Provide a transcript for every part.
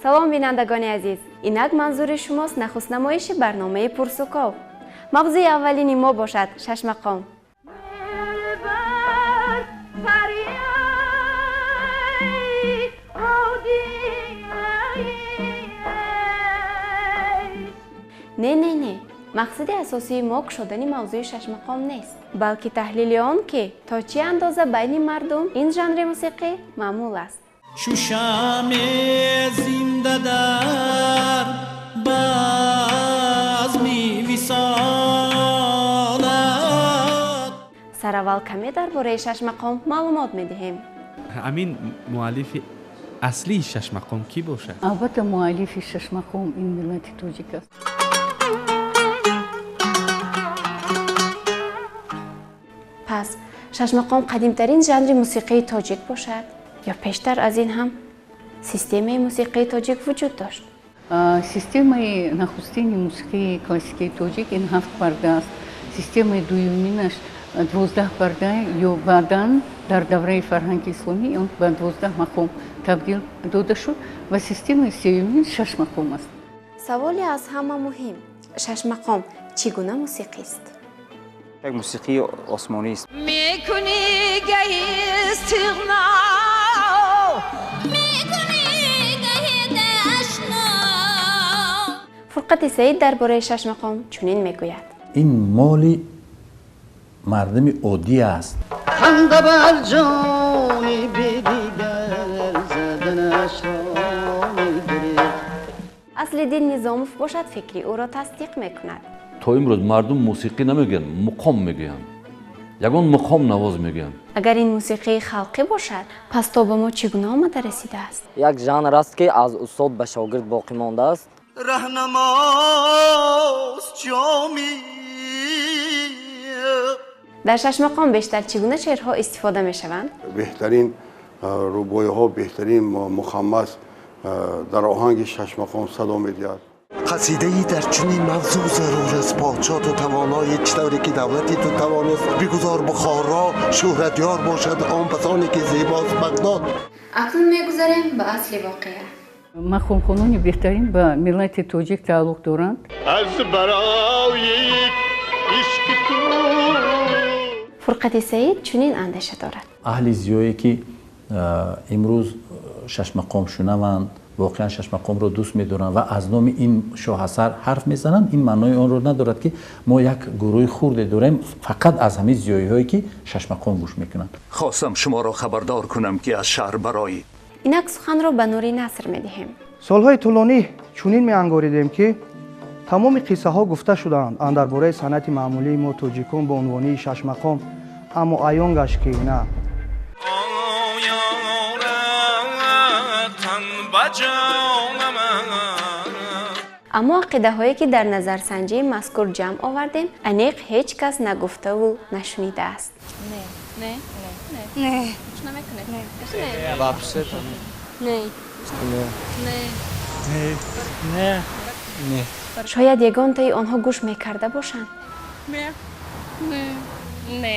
Салом, бинандагони азиз! Инак манзури шумост нахустнамоиши барномаи Пурсуков. Мавзӯи аввалини мо бошад шашмақом. Не, не, не, мақсади асосии мо кушодани мавзӯи шашмақом нест, балки таҳлили он, ки то чӣ андоза байни мардум ин жанри мусиқӣ маъмул аст. Чу шамъи зинда дар базми висолат. Сараввал каме дар бораи шашмақом маълумот медиҳем. Ҳамин муаллифи аслии шашмақом кӣ бошад? Албатта, муаллифи шашмақом ин миллати тоҷик аст. Пас шашмақом қадимтарин жанри мусиқии тоҷик бошад ё пештар аз ин ҳам системаи мусиқии тоҷик вуҷуд дошт? Системаи нахустини мусиқии классикии тоҷик ин ҳафт парда аст. Системаи дуюминаш 12 парда ё баъдан дар давраи фарҳанги исломӣ он ба 12 мақом табдил дода шуд ва системаи сеюмин шаш мақом аст. Саволи аз ҳама муҳим: шашмақом чӣ гуна мусиқист? Як мусиқии осмонист. Мекунӣ гаҳи истиғно, мекунӣ гаҳи дашно. Фурқати Саид дар бораи шашмақом чунин мегӯяд: Ин моли мардуми оддӣ аст. Ханда бар ҷони бедигар заданашро медуред. Аслиддин Низомов бошад, фикри ӯро тасдиқ мекунад. То имрӯз мардум мусиқӣ намегӯянд, муқом мегӯянд, ягон муқом навоз мегӯянд. Агар ин мусиқии халқӣ бошад, пас то ба мо чӣ гуна омада расидааст? Як жанр аст, ки аз устод ба шогирд боқӣ мондааст. Раҳнамост ҷоми. Дар шашмақом бештар чӣ гуна шеърҳо истифода мешаванд? Беҳтарин рубоиҳо, беҳтарин мухаммас дар оҳанги шашмақом садо медиҳад. Қасидае дар чунин мавзӯъ зарур аст. Подшоҳ, ту тавонои, чӣ тавре ки давлати ту тавоност. Бигузор Бухоро шӯҳратёр бошад, он пасоне ки зебост Бағдод. Акнун мегузарем ба асли воқеа. Мақомхонони беҳтарин ба миллати тоҷик тааллуқ доранд. Аз барои ишқи ту. Фурқати Саид чунин андеша дорад: Аҳли зиёе, ки имрӯз шашмақом шунаванд, воқеан шашмақомро дӯст медоранд ва аз номи ин шоҳасар ҳарф мезананд, ин маънои онро надорад, ки мо як гурӯҳи хурде дорем фақат аз ҳамин зиёиҳое, ки шашмақом гӯш мекунанд. Хостам шуморо хабардор кунам, ки аз шаҳр барои Инак суханро ба Нури Наср медиҳем. Солҳои тӯлонӣ чунин меангоридем, ки тамоми қиссаҳо гуфта шудаанд андар бораи санъати маъмулии мо тоҷикон бо унвонии шашмақом, аммо аён гашт, ки на. Оё тан ба ҷонам. Аммо ақидаҳое, ки дар назарсанҷии мазкур ҷамъ овардем, аниқ ҳеҷ кас нагуфтаву нашунидааст. Не, не, не, не. Гӯш намекунед? Не. Вообще-то не. Не. Не. Не, не. Шояд ягонтаи онҳо гӯш мекарда бошанд. Не, не, не.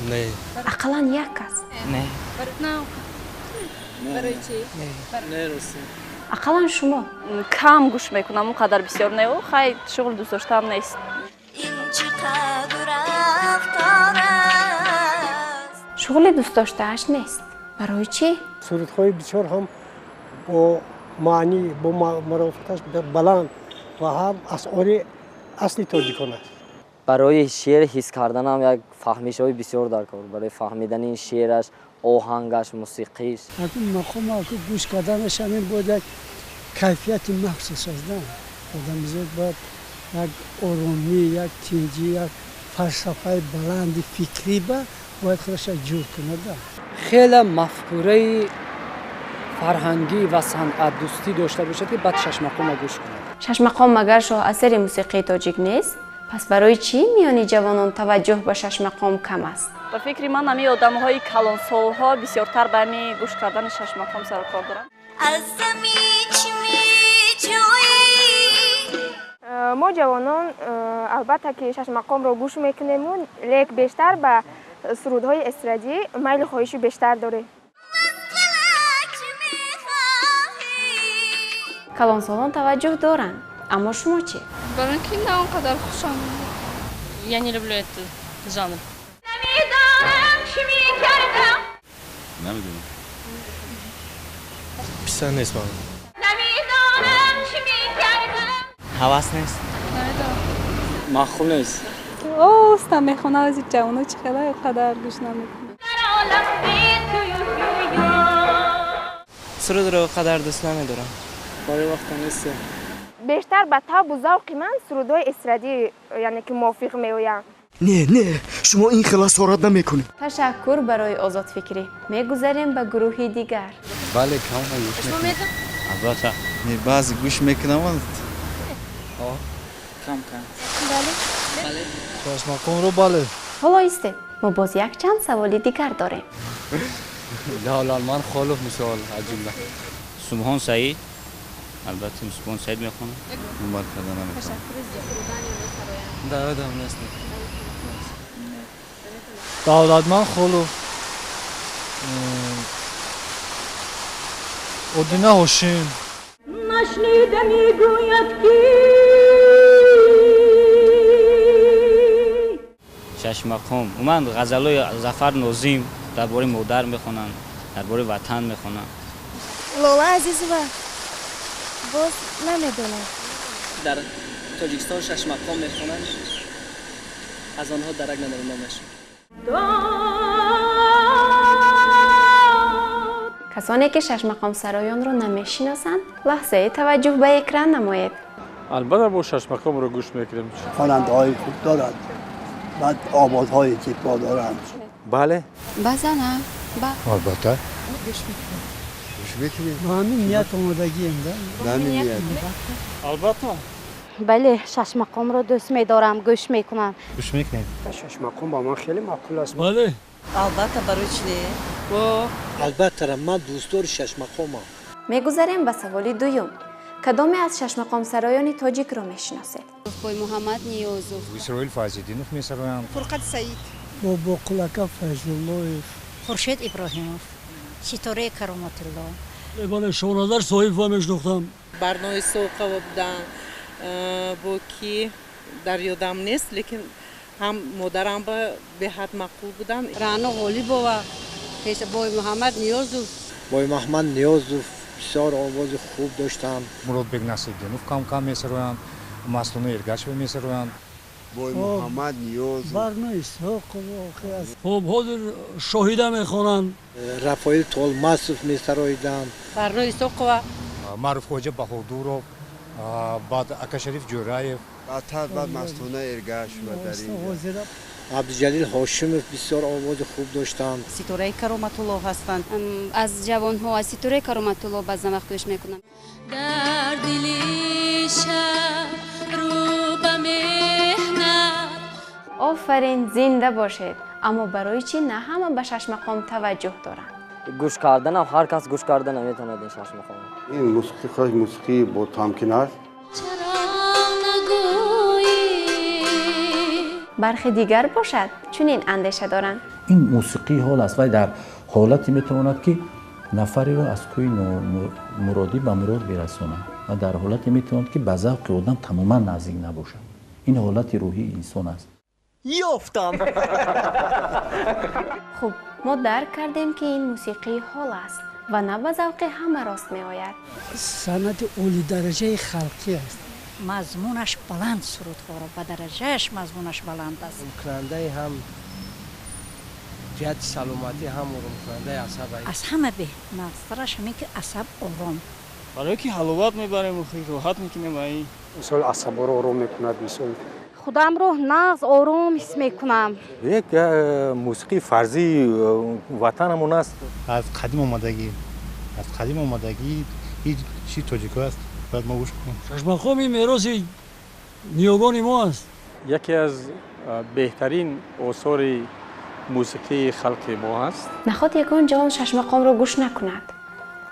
Не. Ақаллан як кас. Не. Не. Барои чӣ? Не, рости. Ақаллан шумо. Кам гӯш мекунам, он қадар бисёр не, хай, шуғли дӯстдоштаам нест. Ин чӣ қадр рафтор аст? Шуғли дӯстдоштааш нест, барои чӣ? Сурудҳои бисёр ҳам бо маънӣ, бо марофаташ баланд ва ҳам асъори асли тоҷикон аст. Барои шеър ҳис карданам як фаҳмишҳои бисёр дар кор, барои фаҳмидани шеъраш, оҳангаш, мусиқиш. Мақом гӯш карданаш ҳамин бояд як кайфияти махсус аст. Одамизод бояд як оромӣ, як тинҷӣ, як фалсафаи баланди фикрӣ ба бояд худаша ҷур кунад. Хеле мафкураи фарҳангӣ ва санъатдӯстӣ дошта бошад, ки баъд шашмақома гӯш кунад. Шашмақом магар шоҳасари мусиқии тоҷик нест? Пас барои чӣ миёни ҷавонон таваҷҷӯҳ ба шашмақом кам аст? Ба фикри ман, ҳамин одамҳои калонсолҳо бисёртар ба ҳамин гӯш кардани шашмақом сару кор доранд. Аз замин чӣ меҷӯӣ? Мо ҷавонон, албатта, ки шашмақомро гӯш мекунему, лек бештар ба сурудҳои эстрадӣ майлу хоҳиши бештар дорем. Чӣ мехоҳӣ? Калонсолон таваҷҷӯҳ доранд, аммо шумо чӣ? Барои ки на он қадар хушам. Я не люблю этот жанр. Намедонам. Писанд нест ман. Ҳавас нест. Маъқул нест. Оста мехона, ози ҷавоно чӣ хела қадар гӯш намекунад. Сурудро қадар дӯст намедорам. Барои вақта нест. Бештар ба табу завқи ман сурудҳои эстрадӣ, яъне ки мувофиқ меоянд. Не, не, шумо ин хел асорат намекунед. Ташаккур барои озодфикрӣ. Мегузарем ба гурӯҳи дигар. Бале, кам гӯш мекунам. Албатта. Не, баъзе гӯш мекунам. Кам кам. Бале. Бале. Шашмақомро бале. Ҳоло истед, мо боз якчанд саволи дигар дорем. Лолалман Холов мисол аз ҷумла. Субҳон Саид. Албатта, Субҳон Саид мехонам. Дунбол карда наметавонам. Дар ёдам нест. Давлатман Холов, Одина Ҳошим. Нашнида мегӯяд ки Шашмақом. Умуман ғазалҳои Зафар Нозим дар бораи модар мехонанд, дар бораи ватан мехонанд. Лола Азизова боз намедонам. Дар Тоҷикистон шашмақом мехонанд, аз онҳо дарак надорам номаш. Касоне ки шашмақомсароёнро намешиносанд, лаҳзаи таваҷҷӯҳ ба экран намоед. Албатта, мо шашмақомро гӯш мекунем. Хонандаҳои хуб доранд, баъд овозҳои зебо доранд. Бале. Баъзан ба. Албатта. Гӯш мекунем. Гӯш мекунем. Ба ҳамин ният омодагием, да? Ба ҳамин ният. Албатта. Бале, шашмақомро дӯст медорам, гӯш мекунам. Гӯш мекунем. Шашмақом ба ман хеле маъқул аст. Бале. Албатта, барои чӣ не? Албатта, ман дӯстдори шашмақомам. Мегузарем ба саволи дуюм. Кадоме аз шашмақомсароёни тоҷикро мешиносед? Бой Муҳаммад Ниёзов. Исроил Файзиддинов месароянд. Фурқат Саид. Бобоқулака Файзуллоев. Хуршед Иброҳимов. Ситораи Кароматулло. Бале, Шоназар Соҳибова мешинохтам. Барнои Соқова буданд, бо ки дар ёдам нест, лекин ҳам модарам ба беҳад маъқул буданд. Раъно Ғолибова, Бой Муҳаммад Ниёзов. Бой Муҳаммад Ниёзов бисёр овози хуб доштанд. Муродбек Насриддинов кам-кам месароянд, Мастуна Эргашева месароянд. Бой Муҳаммад Ниёзов. Барно Исҳоқова. Хуб, ҳозир Шоҳида мехонанд. Рафоил Толмасов месароиданд. Барно Исҳоқова. Маъруфхоҷа Баҳодуров, баъд Акашариф Ҷӯраев. Баъдтар баъд Мастуна Эргашева дар ин. Абдуҷалил Ҳошимов бисёр овози хуб доштанд. Ситораи Кароматулло ҳастанд. Аз ҷавонҳо аз Ситораи Кароматулло баъзан вақт гӯш мекунам. Дар дили шаб рӯ ба меҳнат. Офарин, зинда бошед. Аммо барои чӣ на ҳама ба шашмақом таваҷҷӯҳ доранд? Гӯш карданам ҳар кас гӯш карда наметавонад ин шашмақомро. Ин мусиқӣ худаш мусиқии бо тамкин аст. Бархи дигар бошад чунин андеша доранд. Ин мусиқии ҳол аст вай дар ҳолате метавонад ки нафареро аз кӯи муродӣ ба мурод бирасонад ва дар ҳолате метавонад ки ба завқи одам тамоман наздик набошад. Ин ҳолати рӯҳии инсон аст. Ёфтам. Хуб, мо дарк кардем ки ин мусиқии ҳол аст ва на ба завқи ҳама рост меояд. Санъати олидараҷаи халқӣ аст. Мазмунаш баланд, сурудҳоро ба дараҷааш мазмунаш баланд аст. Кунандаи ҳам ҷиҳати саломатӣ, ҳам оромкунандаи асаб. Аз ҳама беҳ нағзтараш ҳамин ки асаб ором. Барое ки ҳаловат мебарем, роҳат мекунем ва ин. Мисол асабҳоро ором мекунад, мисол. Худамро нағз ором ҳис мекунам. Як мусиқии фарзии ватанамон аст. Аз қадим омадагӣ, аз қадим омадагӣ ҳеҷ чи тоҷико аст, бояд мо гӯш кунем. Шашмақоми мероси ниёгони мо аст. Яке аз беҳтарин осори мусиқии халқи мо аст. Наход ягон ҷавон шашмақомро гӯш накунад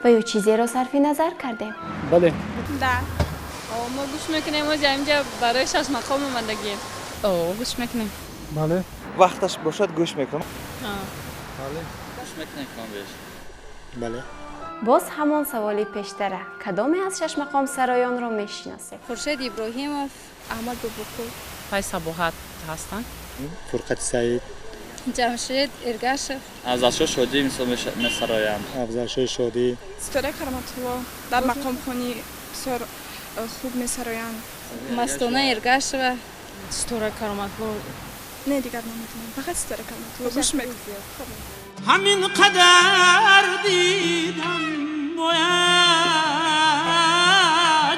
ва ё чизеро сарфи назар кардем? Бале. Да. Мо гӯш мекунем, ози ҳаминҷа барои шашмақом омадагием. Гӯш мекунем. Бале. Вақташ бошад гӯш мекунам. Бале. Гӯш мекунем кам беш. Бале. Боз ҳамон саволи пештара: кадоме аз шашмақомсароёнро мешиносед? Хуршед Иброҳимов, Аҳмад Бобоқул, Пай Сабоҳат ҳастанд. Фурқати Саид, Ҷамшед Эргашев. Афзалшоҳ Шодӣ мисол месароянд. Афзалшоҳи Шодӣ. Ситора Кароматулло дар мақомхонӣ бисёр хуб месароянд. Мастона Эргашева. Ситора Кароматулло. Не, дигар намедонам, фақат Ситора Кароматулло гӯш мекунам. Ҳамин қадар дидам бояд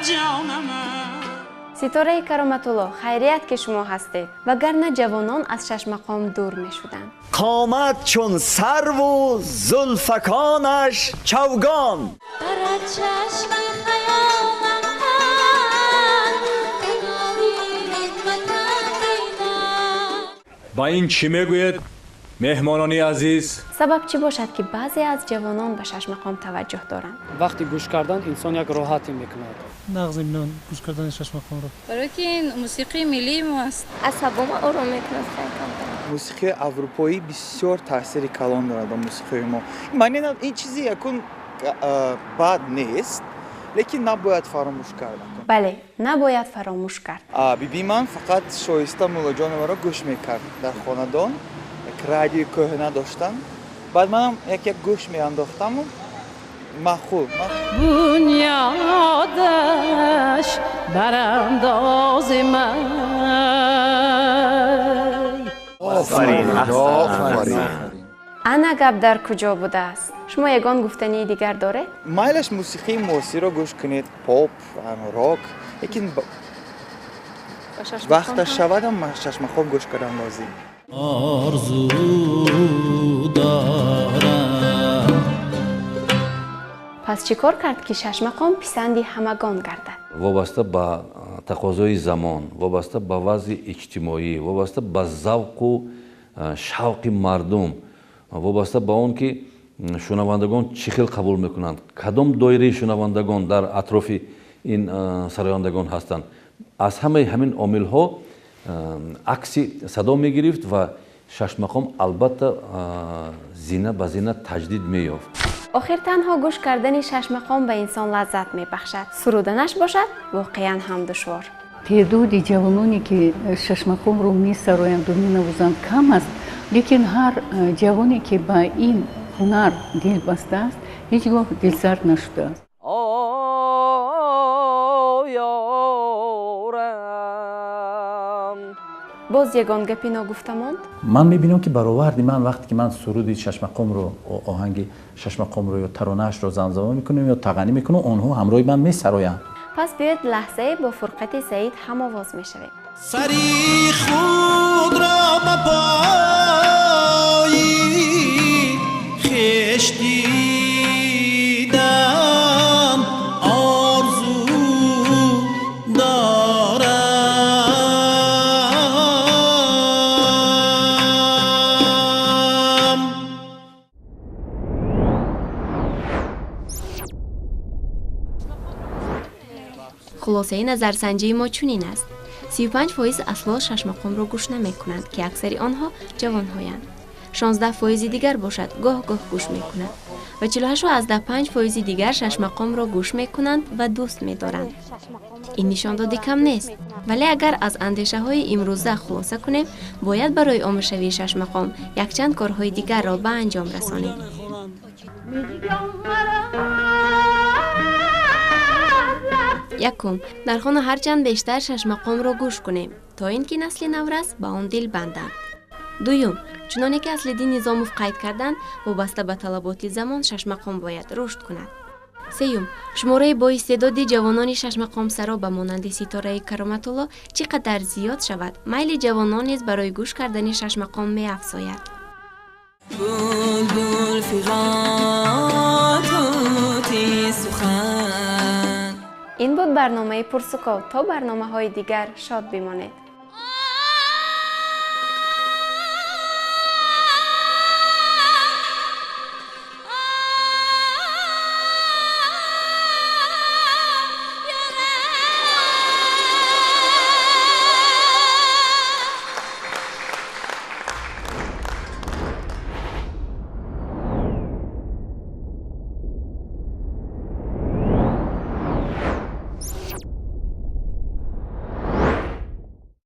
ҷонама. Ситораи Кароматулло, хайрият ки шумо ҳастед, вагарна ҷавонон аз шашмақом дур мешуданд. Қомат чун сарву зулфаконаш чавгон. Барад чашми хаёлам ҳар ватан. Ба ин чӣ мегӯед, меҳмонони азиз? Сабаб чӣ бошад, ки баъзе аз ҷавонон ба шашмақом таваҷҷӯҳ доранд? Вақти гӯш кардан инсон як роҳате мекунад. Нағз мебинам гӯш кардани шашмақомро. Барои ки ин мусиқии миллии мо аст. Асабома ором мекунад. Мусиқии аврупоӣ бисёр таъсири калон дорад ба мусиқии мо. Маъни ин чизи якун бад нест, лекин набояд фаромӯш кард. Бале, набояд фаромӯш кард. Бибии ман фақат Шоиста Муллоҷоноваро гӯш мекард дар хонадон. Як радиои кӯҳна доштам. Баъд манам як як гӯш меандохтаму маъқул. Бунёдаш барандози ман. Офарин, офарин. Ана гап дар куҷо будааст? Шумо ягон гуфтании дигар доред? Майлаш мусиқии муосирро гӯш кунед, поп, рок, лекин вақташ шавадам шашмақом гӯш кардан лозим. Орзу дорам. Пас чӣ кор кард, ки шашмақом писанди ҳамагон гардад? Вобаста ба тақозои замон, вобаста ба вазъи иҷтимоӣ, вобаста ба завқу шавқи мардум, вобаста ба он ки шунавандагон чӣ хел қабул мекунанд, кадом доираи шунавандагон дар атрофи ин сарояндагон ҳастанд, аз ҳамаи ҳамин омилҳо акси садо мегирифт ва шашмақом албатта зина ба зина таҷдид меёфт. Охир танҳо гӯш кардани шашмақом ба инсон лаззат мебахшад, суруданаш бошад воқеан ҳам душвор. Теъдоди ҷавононе ки шашмақомро месароянду менавозанд кам аст, лекин ҳар ҷавоне ки ба ин ҳунар дил бастааст, ҳеҷ гоҳ дилсард нашудааст. Боз ягон гапи ногуфта монд? Ман мебинам, ки бароварди ман вақте ки ман суруди шашмақомро, оҳанги шашмақомро ё таронаашро замзама мекунам ё тағанӣ мекунам, онҳо ҳамроҳи ман месароянд. Пас биёед лаҳзае бо Фурқати Саид ҳамовоз мешавем. Сари худро ба пои хеш дидан орзу дорам. Хулосаи назарсанҷии мо чунин аст: 35% асло шашмақомро гӯш намекунанд, ки аксари онҳо ҷавонҳоянд. 16% дигар бошад гоҳ-гоҳ гӯш мекунанд ва 48,5% дигар шашмақомро гӯш мекунанд ва дӯст медоранд. Ин нишондоди кам нест, вале агар аз андешаҳои имрӯза хулоса кунем, бояд барои омӯшавии шашмақом якчанд корҳои дигарро ба анҷом расонем. Якум, дар хона ҳарчанд бештар шашмақомро гӯш кунем, то ин ки насли наврас ба он дил банданд. Дуюм, чуноне ки Аслиддин Низомов қайд карданд, вобаста ба талаботи замон шашмақом бояд рушд кунад. Сеюм, шумораи боистеъдоди ҷавонони шашмақомсаро ба монанди Ситораи Кароматулло чӣ қадар зиёд шавад, майли ҷавонон низ барои гӯш кардани шашмақом меафзояд. Булбул фиғон тути сухан. Ин буд барномаи Пурсукол. То барномаҳои дигар шод бимонед.